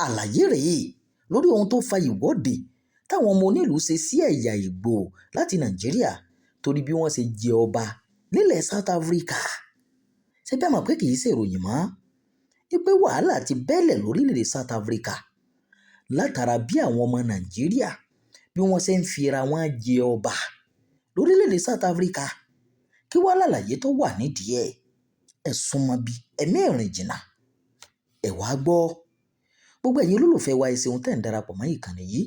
Àlàyé rèé lórí ohun tó fa ìwọ́de táwọn ọmọ onílùú ṣe sí ẹ̀yà Ìgbò láti Nàìjíríà torí bí wọ́n ṣe jẹ ọba nílẹ̀ South Africa. Ṣé bẹ́ẹ̀ mọ̀ pé kì í ṣèròyìn mọ́ wípé wàhálà ti bẹ́lẹ̀ lórílẹ̀‐èdè South Africa látara bí àwọn ọmọ Nàìjíríà bí wọ́n ṣe ń fira wọn jẹ ọba lórílẹ̀‐èdè South Africa? Kí wàá lálàyé tó wà nídìí ẹ̀? Ẹ súnmọ́ bí ẹ̀mí ìrìn jìnnà, ẹ̀ wá gbọ́. Gbogbo ẹ̀yin olólùfẹ́ wa, ẹ ṣeun tẹ́ ń darapọ̀ mọ́ ìkànnì yìí,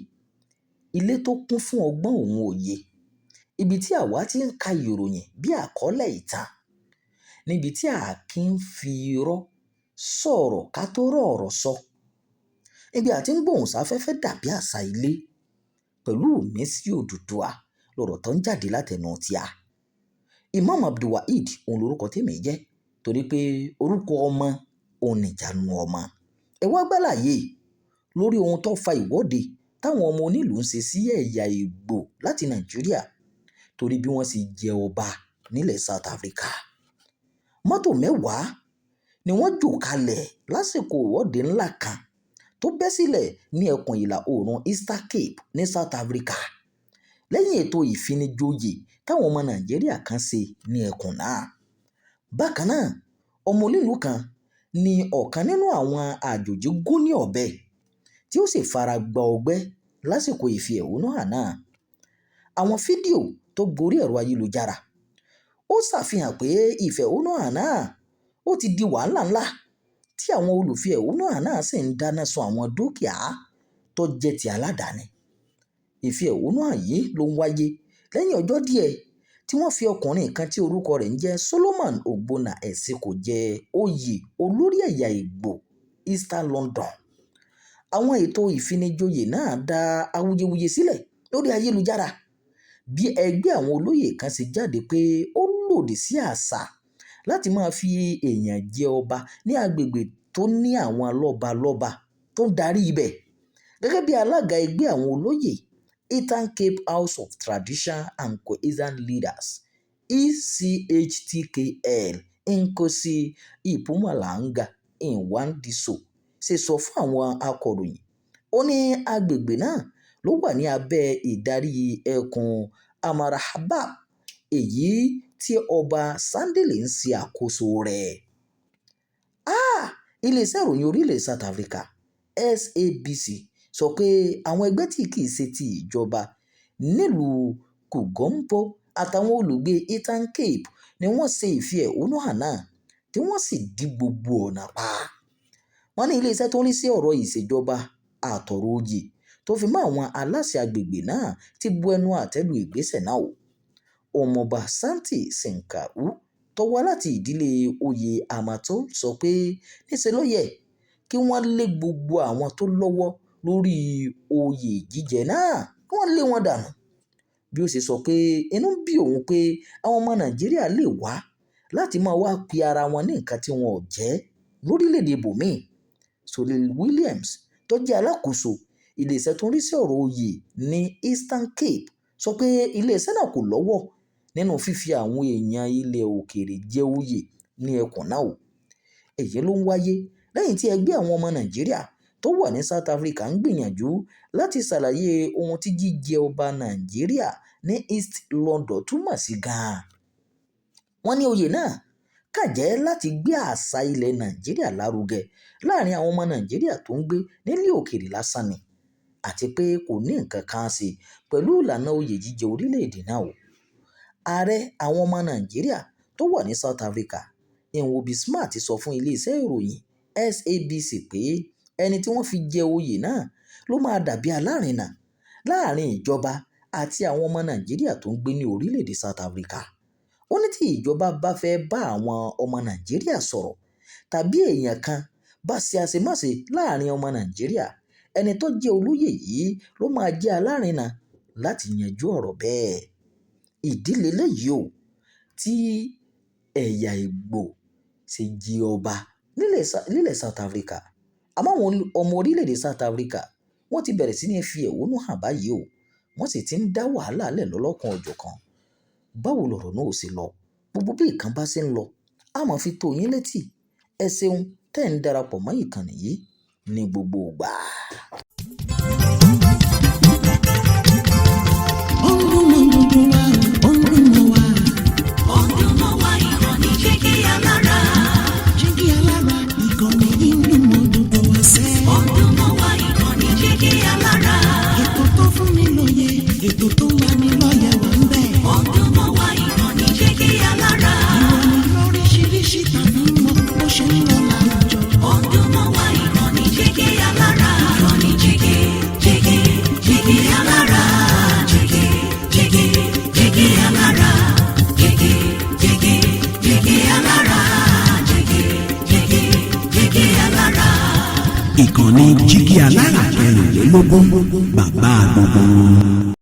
ilé tó kún fún ọgbọ́n òun òye, ibi tí àwa ti ń ka ìròyìn bí àkọọ́lẹ̀ ìtàn, níbi tí a kì í fi irọ́ sọ̀rọ̀ ká tó rọ̀rọ̀ sọ, ibi àti ń gbóhùn sáfẹ́fẹ́ dàbí àṣà ilé pẹ̀lú ìmísí Odùduwà lọ̀rọ̀ tó ń jáde látẹnu tíá. Imam Abdulwaheed òun lorúkọ tèmi jẹ́, torí pé orúkọ ọmọ òun nìjánu ọmọ. Ẹ wá gbàlàyé lórí ohun tó fa ìwọ́de táwọn ọmọ onílùú ń ṣe sí ẹ̀yà Ìgbò láti Nàìjíríà torí bí wọ́n ṣe jẹ ọba nílẹ̀ South Africa. Mọ́tò 10 ni wọ́n jò kalẹ̀ lásìkò ìwọ́de ńlá kan tó bẹ́ sílẹ̀ ní ẹkùn ìlà oòrùn Eastern Cape ní South Africa lẹ́yìn ètò ìfinijoyè táwọn ọmọ Nàìjíríà kan ṣe ní ẹkùn náà. Bákan náà, ọmọ onílùú kan ní ọ̀kan nínú àwọn àjòjì gún ní ọ̀bẹ tí ó sì fara gba ọgbẹ́ lásìkò ìfi ẹ̀hónú hàn náà. Àwọn fídíò tó gorí ẹ̀rọ ayélujára ó ṣàfihàn pé ìfẹ̀hónúhàn náà ó ti di wàhálà ńlá, tí àwọn olùfi ẹ̀hónúhàn náà sì ń dáná sun àwọn dúkìá tó jẹ́ ti aládàáni. Ìfi ẹ̀hónúhàn yìí ló ń wáyé lẹ́yìn ọjọ́ díẹ̀ tí wọ́n fi ọkùnrin kan tí orúkọ rẹ̀ ń jẹ́ Solomon Ogbonna Esiko jẹ oyè olórí ẹ̀yà Ìgbò Eastern London. Àwọn ètò ìfinijoyè náà dá awuyewuye sílẹ̀ lórí ayélujára bí ẹgbẹ́ àwọn olóyè kan ṣe jáde pé ó lòdì sí àṣà láti máa fi èèyàn jẹ ọba ní agbègbè tó ní àwọn lọ́balọ́ba tó ń darí ibẹ̀. Gẹ́gẹ́ bí alága ẹgbẹ́ àwọn olóyè Eastern Cape House of Tradition and Khoisan Leaders ECHTKL, Nkosi Mpumalanga Nwandiso ṣe sọ fún àwọn akọ̀ròyìn, ó ní agbègbè náà ló wà ní abẹ́ ìdarí ẹkùn Amarahab, èyí tí Ọba Sandile ń ṣe àkóso rẹ̀. Iléeṣẹ́ ìròyìn orílẹ̀ South Africa SABC sọ pé àwọn ẹgbẹ́ tí kì í ṣe ti ìjọba nílùú KuGompo àtàwọn olùgbé Eastern Cape ni wọ́n ṣe ìfi ẹ̀hónú hàn náà tí wọ́n sì dí gbogbo ọ̀nà pa. Wọ́n ní iléeṣẹ́ tó ń rí sí ọ̀rọ̀ ìṣèjọba àtọ̀rọ̀ oyè tó fi mọ́ àwọn aláṣẹ agbègbè náà ti bu ẹnu àtẹ́ lu ìgbésẹ̀ náà o. Ọmọọba Santi Sinkau tó wá láti ìdílé oyè Amato sọ pé níṣe ló yẹ kí wọ́n lé gbogbo àwọn tó lọ́wọ́ lórí oyè jíjẹ náà, kí wọ́n lé wọn dànù. Bí ó ṣe sọ pé inú ń bí òun pé àwọn ọmọ Nàìjíríà lè wá láti máa wá pe ara wọn ní nǹkan tí wọn ò jẹ́ lórílẹ̀‐èdè ibòmíì. Solly Williams tó jẹ́ alákòóso iléeṣẹ́ tó ń rí sí ọ̀rọ̀ oyè ní Eastern Cape sọ pé iléeṣẹ́ náà kò lọ́wọ́ nínú fífi àwọn èèyàn ilẹ̀ òkèèrè jẹ oyè ní ẹkùn náà o. Èyí ló ń wáyé lẹ́yìn tí ẹgbẹ́ àwọn ọmọ Nàìjíríà tó wà ní South Africa ń gbìyànjú láti ṣàlàyé ohun tí jíjẹ ọba Nàìjíríà ní East London túmọ̀ sí gan-an. Wọ́n ní oyè náà kàn jẹ́ láti gbé àṣà ilẹ̀ Nàìjíríà lárugẹ láàrin àwọn ọmọ Nàìjíríà tó ń gbé nílẹ̀ òkèèrè lásán ni, àti pé kò ní nǹkan kan ṣe pẹ̀lú ìlànà oyè jíjẹ orílẹ̀-èdè náà o. Ààrẹ àwọn ọmọ Nàìjíríà tó wà ní South Africa, Nwobi Smart, sọ fún iléeṣẹ́ ìròyìn SABC pé ẹni tí wọ́n fi jẹ oyè náà ló máa dàbí alárinà láàrin ìjọba àti àwọn ọmọ Nàìjíríà tó ń gbé ní orílẹ̀-èdè South Africa. Ó ní tí ìjọba bá fẹ́ bá àwọn ọmọ Nàìjíríà sọ̀rọ̀ tàbí èèyàn kan bá ṣe àṣemáṣe láàrin ọmọ Nàìjíríà, ẹni tó jẹ́ olóyè yìí ló máa jẹ́ alárinà láti yanjú ọ̀rọ̀ bẹ́ẹ̀. Ìdí leléyìí o tí ẹ̀yà Ìgbò ṣe jẹ ọba nílẹ̀ South Africa. Àmọ́ àwọn ọmọ orílẹ̀-èdè South Africa wọ́n ti bẹ̀rẹ̀ sí ní fi ẹ̀hónú hàn báyìí o, wọ́n sì ti ń dá wàhálà lẹ̀ lọ́lọ́kan òjọ̀kan. Báwo lọ̀rọ̀ náà ó ṣe lọ? Gbogbo bí nǹkan bá ṣe ń lọ, a máa fi tó yín létí. Ẹ ṣeun tẹ́ ń darapọ̀ mọ́ ìkànnì yìí. Ní gbogbo ìgbà. Ó ń dùn mọ́ gbogbo wa, ó ń dùn mọ́ wa. Ó ń dùn mọ́ wa, ìkànnì Jígí Alára. Jígí Alára, ìkànnì yìí ń dùn mọ́ gbogbo wa sẹ́. Ó ń dùn mọ́ wa, ìkànnì Jígí Alára. Ètò tó fún ni lóye, ètò tó ń lani lọ́yẹ̀ wà ń bẹ̀. Ó ń dùn mọ́ wa, ìkànnì Jígí Alára. Ìròyìn lóríṣiríṣi tàbí mọ bó ṣe ń lọ láwùjọ. Ó ń dùn mọ́ wa, ìkànnì Jígí Alára. Ìkànnì Jígí, Jígí, Jígí Alára. Jígí, Jígí, Jígí Alára. Jígí, Jígí, Jígí Alára. Jígí, Jígí, Jígí Alára. Ìkànnì Jígí Alára 24, bàbá gbogbo wọn.